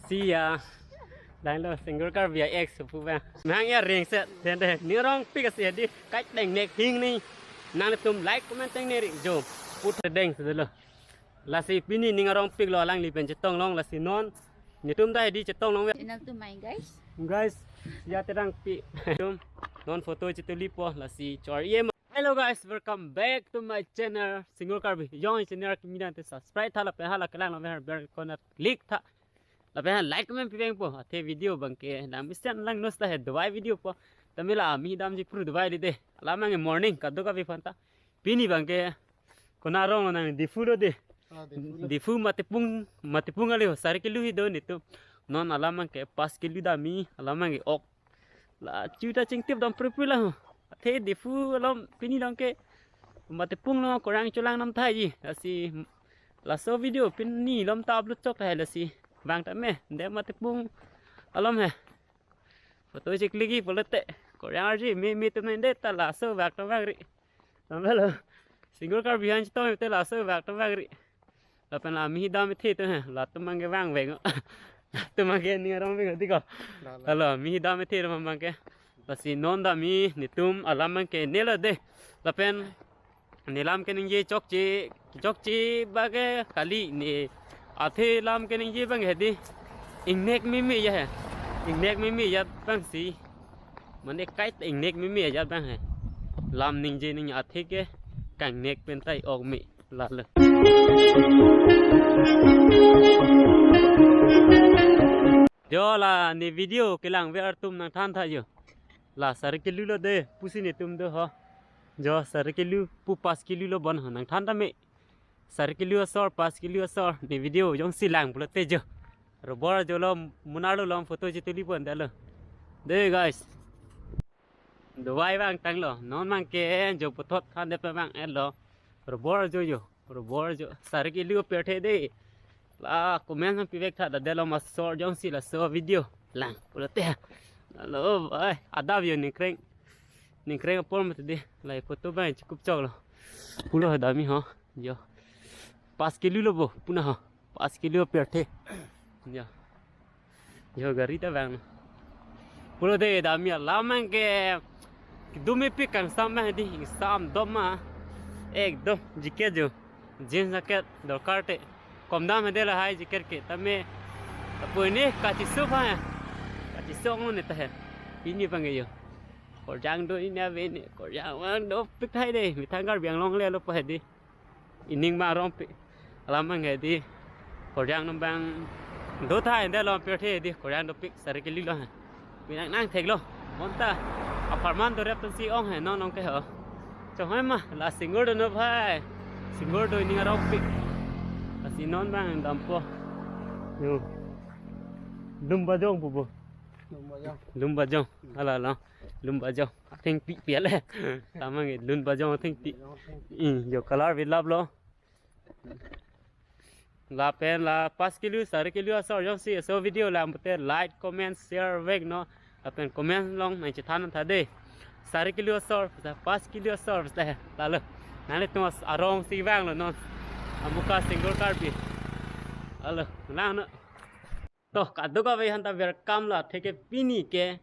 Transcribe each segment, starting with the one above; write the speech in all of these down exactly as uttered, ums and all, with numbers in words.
Siya. Dang lo, Single Karbi a-ex pu bang. Nang ya ring set, den de. Ning arongpik asi di, kait deng nek hing ni. Nangtum like, comment tengne ring jo. Put deng si dolo. Lasi pini ning arongpik lo, alangli pen chetong long, lasi non. Netum ta di chetong long. Channel to my guys. Guys, ya terang pi. Tum, non photo chetuli po, lasi chor ye ma. Hello guys, welcome back to my channel, Single Karbi. Jong channel kimi dan te subscribe tha lapen hala kelang lapen bell icon click tha. Lapen like, comment pi bang po. Athe video bang ke dam isen lang nos ta he Dubai video po. Tame la ami damji pru Dubai li de. Alam ang morning kadokave aphan ta. Pini bang ke kona arong nang Diphu lo de. Ah, Diphu lo. Diphu Matipung, Matipung ali ho, sari kilo hi do netum. Non alam ang ke pas kilo dam mi, alam ang ke ok. La chuta chingtip dam pripri la ho. Athe Diphu alom pini long ke Matipung lo korang cholang nam thai ji. Lasi laso video pini lom ta upload chok thai lasi. Bang ta me, de Matipung alom he. Photo cheklik ji pulote. Korang arji, me me tum nang de ta laso bak ta bak ri. Sampai lo. Single Karbi han chetong te laso bak ta bak ri. Lapen la mi dam the to he. Latum ang ke bang beng. Latum ang ke ning arong beng ti ko. La, la. Halo, mi dam the ro mang ke. Lasi non dam mi netum alam ang ke ne lo de. Lapen ne lam keningje chokche, chokche bage kali ne. Athe lam keningje bang he di. Ingnek meme ya he. Ingnek meme ya bang si. Mane kait ingnek meme ya bang he. Lam ningje ning athe ke kangnek pen tai ok me. La lo. Jo la ne video kelang ver atum nangthan tha jo. La sari kilo lo de, pusi netum do ho. Jo sari kilo pu pas kilo lo bon ho nangthan ta me. Sari kilo asor, pas kilo asor, ne video jongsi lang pulote jo. Robor jo lo, munar lo lom photo chetuli pon da lo. De guys. Dubai bang tang lo, non mang ke jo puthot than de pe bang et lo. Robor jo jo, robor jo. Sari kilo pirthe de. La comment han pi vek tha da de lo masor jongsi laso video lang pulote. Hello bhai, adap jo ningkreng. Ningkreng apor mati de. Lai photo bang chikup chok lo. Pulo dam mi ho. Jo. Pas kilo lo bo, puna ho. Pas kilo pirthe. Jo. Jo gari ta bang. Pulo de dam mi alam ang ke. Kedum epik kangsam ma di, kangsam dom ma. Ekdom jacket jo. Jeans jacket dorkar te. Kom dam he de lahai jacket ke. Tame. Apo ne kachiso pha. Kachiso ngun ne ta he. Pini bang ke jo. Korjang do ini ave ne. Korjang vang dopik thai de. Methang Karbi Anglong le lo pa he di. Ining ma arongpik. Alam ang he di. Korjang nang bang do thai de lo pirthe di. Korjang dopik sari kilo lo he. Pinang nang thek lo. Bonta. Apartment do rep si ong he non ong ke ho. Chong hai ma la Single do no bhai. Single do ining arongpik. Lasi non bang dam po. Yo. Lumbajong pu bo. Lumbajong. Lumbajong. Hala la. Lumbajong. Athengpi pi ale. Tame ke Lumbajong athengpi. Lumbajong athengpi. Hmm, jo color bi lap lo. Lapen la pas kilo, sari kilo asor jongsi laso video lang pute like, comment, share vek non. Lapen comment long nang chethan tha de. Sari kilo asor, pas kilo asor, la lo. Nanglitum arong si vang lo non. Amuka Single Karbi. Alo, lang non. To, kadokave aphan ta welcome lo, athe ke pini ke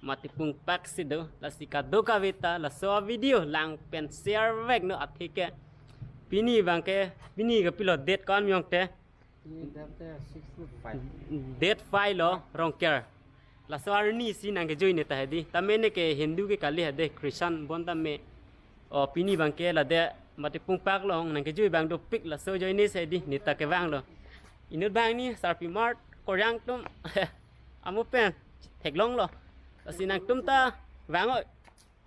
Matipung Park si do, lasi kadokave ta laso video lang pen share vek non athe ke. Pini bang ke, pini ke pilo date ko-an mi ong te? Pini date ke six to five. Date five lo, Rongker. Laso arni si nang kejui ne ta he di. Tame ne ke Hindu ke kali he de, Christian bon tame. O pini bang ke la de Matipung Park lo nang kejui bang dopik laso joine si di ne ta ke vang lo. Inut bang ni sarpi mart korjang atum amu pen theklong lo. Lasi nangtum ta vang o.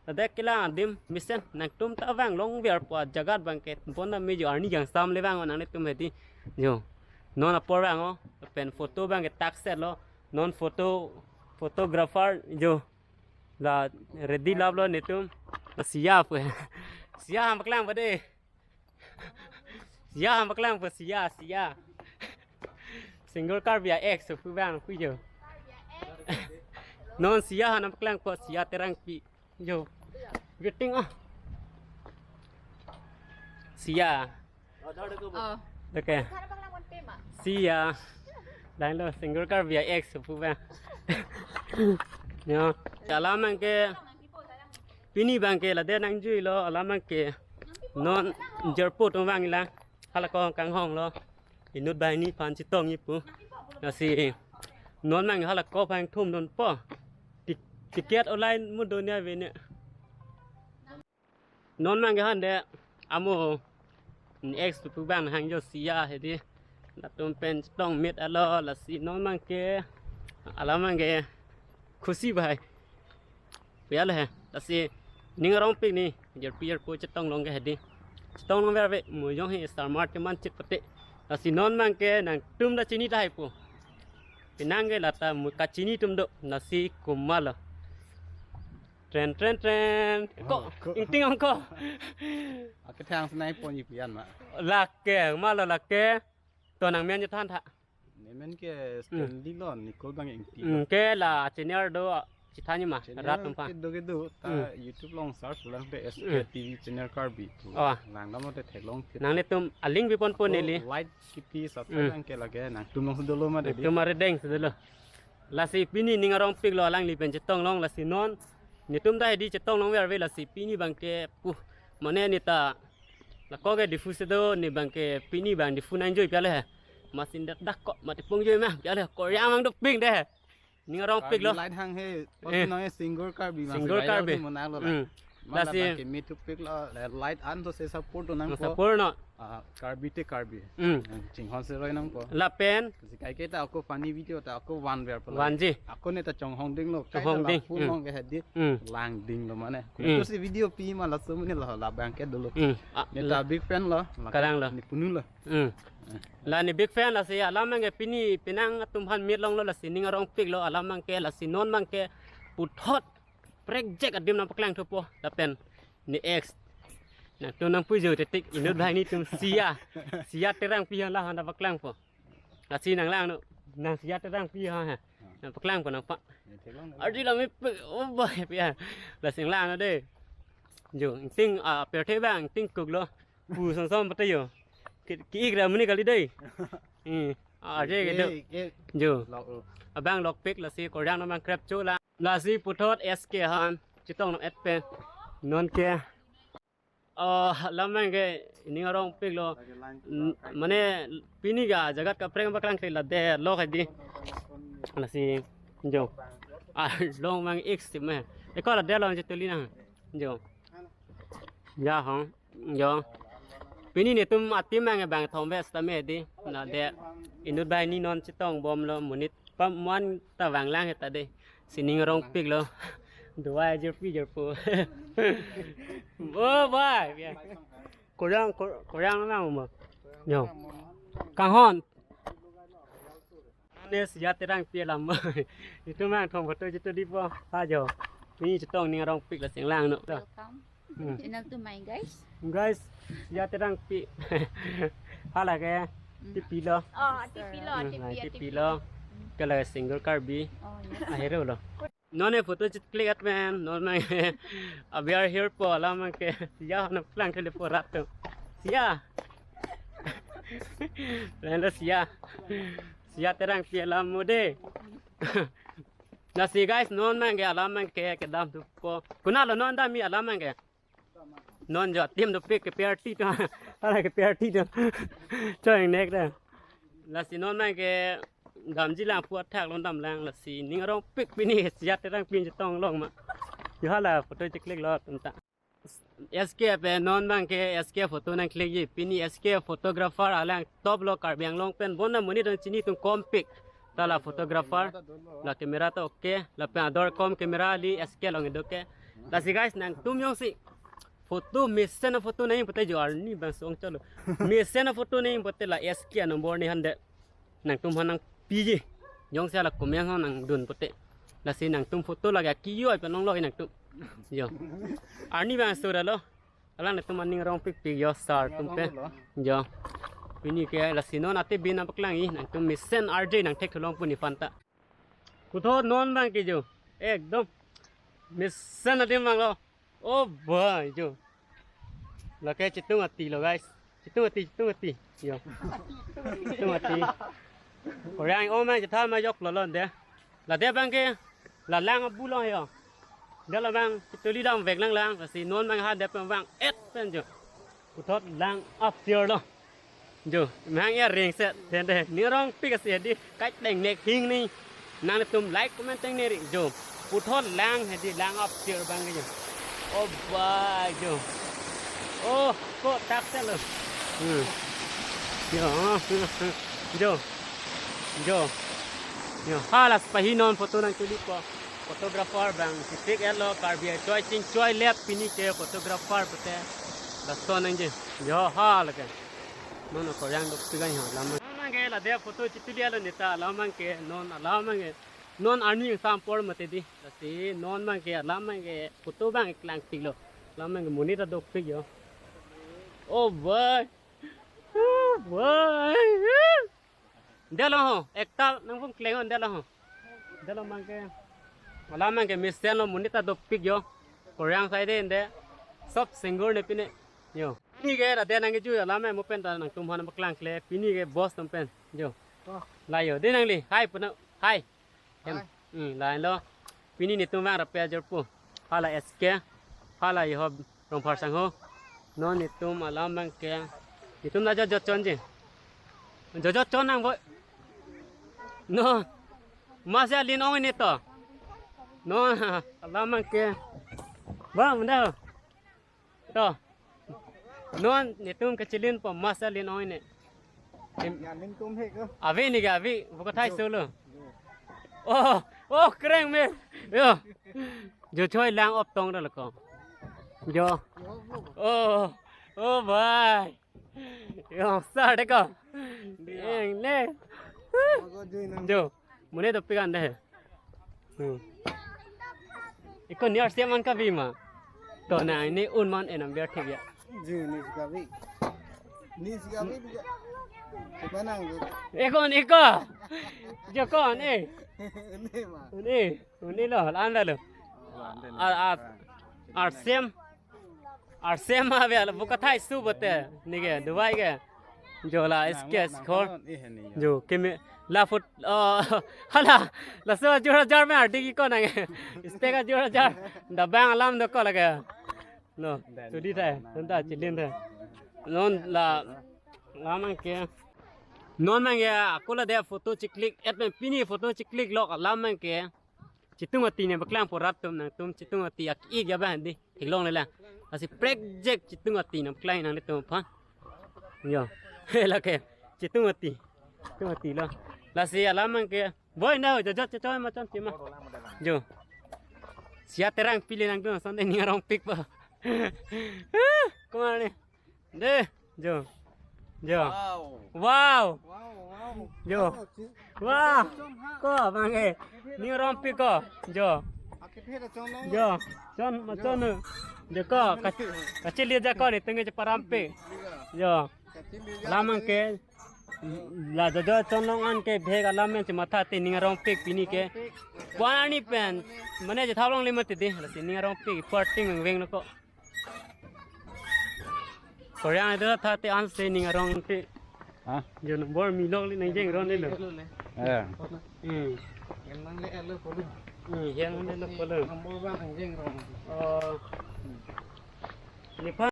La de kelang adim mesen nangtum ta vang long ver po jagat bang ke bon tame jo arni kangsam le vang o nanglitum he di. Jo. Non apor vang o pen photo bang ke tak set lo. Non photo photographer jo. La ready lap lo netum. Siya pu. Siya ham paklang pa de. Siya ham paklang pa siya, siya. Single Karbi a-ex pu bang pu jo. Non siya ham paklang pa siya terang pi. Jo. Waiting ah. Siya. Oh. Okay. Siya. Lahenlo singer Karbi a-ex pu abang. Yo, alam abangke pini abangke ladak nangjuilo, alam abangke non jirpo atum abang la, hala ako kanghonglo. Inut banghini aphan chetongji pu. Lasi non abang hala ako aphan thumdunpo. Tik-, ticket online mudun ya vene. Non abangke hande amo ex pu abang hangjo Siya hedi. Latum pen chetong mit alo, lasi non abangke alam abangke khusi bahai. Pi alo he, lasi ning arongpik ni jirpi jirpo chetong long ke hedi. Chetong long verve mo jong he star mart ke manchit pate. Lasi non abangke nangtum ta chini tahai po. Penang ke lata mo kachini atum do, lasi komatlo. Tren, tren, tren. Ko, oh, ko. Ingting ong ko. Ake thang senai ponji pian ma. Lake, malo lake. To nangmen chethan tha. Nemen ke Stanley lo, Nicole Bang Ingti. Hmm, ke la channel do chethanji ma, channel rat atum aphan. Kedo kedo, ta hmm. YouTube along search lang te S K T V channel Karbi. Oh. Langdam te theklong. Nanglitum a-link biponpo neli. Like kipi subscribe hmm. Lang ke lake, nangtum along si dolo ma dei. Nangtum arideng si dolo. Lasi pini ning arongpiklo alangli pen chetong long lasi non. Netum ta hedi chetong long verve lasi pini abangke pu. Mane ne ta la ako ke Diphu si do ne abangke pini abang Diphu nangjuipi alo he. Masin dak dak ko mati pung jui ma pi alo he. Koryang abang doping dei. Ning arongpiklo. Karbi light hang he. Eh. Pati nang singer Karbi mas singer viral Karbi. Monang lo la. Hmm. Mala lasi abangke me thupiklo, la light an to se support to nangpo. Support no. Ah, Karbi te Karbi. Hmm. Chinghon se roi nangpo. Lapen. Si kaike ta ako funny video ta ako van ver pala. Vanji. Ako ne ta chonghong dinglo. Chonghong ding. Kaita la full hmm. Long ke hedi. Hmm. Lang dinglo mane. Hmm. Itu si video pi ma laso mane la la abangke dolo. Hmm. Ah, ne ta la big fan lo. Karang lo. Ne punu lo. Hmm. La ne big fan lasi alam abangke pini penang atum aphan mit longlo lasi ning arongpiklo alam abangke lasi non abangke puthot prekjak adim nangpaklang thupo lapen ne ex. Nangtum nangpujo titik inut banghini atum Siya. Siya Terangpi hala nangpaklangpo. Lasi nanglang no. Nang Siya Terangpi ha ha. Nangpaklangpo nangpa. Ardi la me pe, oh boy pi ya. Lasi nanglang no dei. Jo, ingting a pirthe abang ingting kuklo. Pu son son pate jo. Ki, ki-ik ra muni kali dei. Hmm. Ardi ke do. Ke, ke. Jo. Lok, lok. Abang lokpik lasi koryang abang krep cho la. Lasi puthot S K han chetong nang-et pen. Non ke. Oh, alam abangke ning arongpiklo. N-, mane pini ke jagat kaprek paklang ke ladak lo hedi. Lasi jo. Ah, long abang ex si me. Eko ladak lo chetuli na. Jo. Ya hong. Jo. Pini netum a-team abang abang thom bes ta me hedi. Ladak inut banghini non chetong bomlo monit pam muan ta vanglang heta dei. Si ning arongpiklo. Duai jirpi jirpo. Oh, bye. Ya. Koryang, kor-, koryang nang mo. Yo. Kanghon. Ane Siya Terangpi alam. Itum abang thom photo jitu dipo. Ha jo. Pini chetong ning arongpik lasi nanglang no. Welcome. Hmm. Channel to my guys. Guys, Siya Terangpi. Hala ke, hmm. Tipi lo. Oh, tipi lo, hmm, tipi, ah, tipi, tipi lo. Hmm. Ke la singer Karbi. Oh, yes. Ahero lo. Non ne photo chit click at man. Non ne. Abi ar here po alam abangke. Siya nangpaklang thelepo rat atum. Siya. Lahenlo Siya. Siya Terangpi alam mo dei. Lasi guys, non abangke alam abangke kedam thupo. Konatlo non damji alam abangke. Non jo a-team dopik ke party to. Hala ke party to. Choing nek da. Lasi non abangke damji lang pu athak lon damlang lasi ning arongpik pini Siya Terangpi chetong long ma. Jo hala photo chit click lo atum ta. S K pen non abangke S K photo nangclick ji pini S K photographer alang top lo Karbi Anglong pen bon na monit nangchini atum kompik. Ta la photographer, la camera ta okay, lapen ador kom camera kali S K along kedo ke. Lasi guys nangtum jongsi photo mesen a-photo nangji pute jo arni bang song chalo. Mesen a-photo nangji pute la S K number ne hande. Nangtum aphan nangpiji. Jongsi hala comment ho nangdun pute. Lasi nangtum photo lake akiyo ai panong lo nangtum. Jo. Arni bang sura lo. Alang netum aning arongpikpik jo sar atum pen. Jo. Pini ke lasi non ate bin nangpaklangji nangtum mesen arje nangthek thulong pu nephan ta. Puthot non abangke jo. Ekdom. Mesen adim abang lo. Oh boy jo. Lake chitung ati lo guys. Chitung ati, chitung ati. Jo. Chitung ati. Koreang o mang chethal ma yok lolon de. La de bang ke la lang abu long yo. De la bang tuli dam vek lang lang si non bang ha de pen bang et pen jo. Puthot lang up tier lo. Jo, mang ya ring set tende. Ni rong pik asi di kai teng nek hing ni. Nangtum like comment teng ne ri jo. Puthot lang hedi lang up tier bang jo. Oh ba jo. Oh, ko tak se lo. Hmm. Jo. Jo. Jo. Jo. Hala sepahi non photo nangtuli ko. Photographer bang si pik elo Karbi choi ching choi lep pini ke photographer pute. Lason nangji. Jo hala ke. Non Koreang dok tiga ho lam. Lam ke la de photo chituli alo neta lam ke non alam ke. Non arni sam por mate di. Lasi non mang ke alam mang ke photo bang klang pik lo. Alam mang ke monit ta dok pik yo. Oh boy. Oh boy. Delo ho, ekta nang pung kleng on delo ho. Delo mang ke. Alam mang ke mesen lo monit ta dok pik yo. Koreang side de. Sop senggur ne pine. Yo. Pini ke la de nang ke ju alam mang mo pen ta nangtum han paklang kle. Pini ke boss tum pen. Yo. Oh. La yo. De nangli. Hai puna. Hai. Em, Hai. Hmm, lain lo. Pini netum bang rapi ajor pu. Hala S K. Hala iho Rongphar sangho. Non netum alam bang ke. Netum la jojot chonji. Jojot chon nang boy. No. Masa lin ong ne to. No, alam bang ke. Ba, menda. To. Non netum kachelin po masa lin ong ne. Em, Ya, ning tum he ko. Avi ni ga avi, buka thai solo. Oh, oh, kreng me. Yo. Jo choi lang op tong da lako. Jo. Oh, oh, bhai. Yo, sa de ko. Eng ne. Ko jui nang. Jo. Mune dopik an de. Hmm. Iko ni arsem an kabi ma. To na ini un man enam biar thik ya. Ji ni si kabi. Ni si kabi juga. Kita nang gitu. Iko ni ko. Jo ko ni. Ini mah. Ni, ni lo, lan da lo. Ar, ar, arsem. Arsem ma bia la buka thai su bote. Ni ke, Dubai ke. Jo la S K score. Jo keme la foot, oh, hala. Laso jura jar me ardi ki ko nang. Spek jura jar. Da bang alam do ko lage. No, tudi thai. Tanta chilin thai. Non la, la mang ke. Non mang ke, ako la de photo chiklik, et men pini photo chiklik lok alam mang ke. Chitung ati ne paklang po rat tum nangtum chitung ati ak ik ya bang di. Theklong le lang. Lasi project chitung ati nangpaklang nanglitum aphan. Yo. Lake. Chitung ati. Chitung ati lo. Lasi alam mang ke. Boy na jojot chechoi ma chon chima. Jo. Sia terang pili nangtum sonde ning arong pik po. Kumar ni. De, jo. Jo. Wow. Wow. Wow, wow. Jo. Wow, si- Wah. Chon ha. Ko bang ke. Ning arong pik ko. Jo. Akit he da chon long. Jo. Chon ma chon. Jo ko. Ka-, kachili ja ko ni tunge param pik. Jo. Kachili ja. Lamang ke. La jo jo chon long an ke bhek alam men si matha te ning arong pik pini ke. Arong pik. Puan arni pen. Mane je thaw long le mati de. Lasi ning arong pik party meng veng lo ko. Korean Idol tha te an se ning arong te. Ha? Jo number mi lok le nang jeng ron le lo. Eh. Hmm. Yang nang le elo polo. Hmm, yang nang le lo polo. Number one nang jeng ron. Oh. Ni pa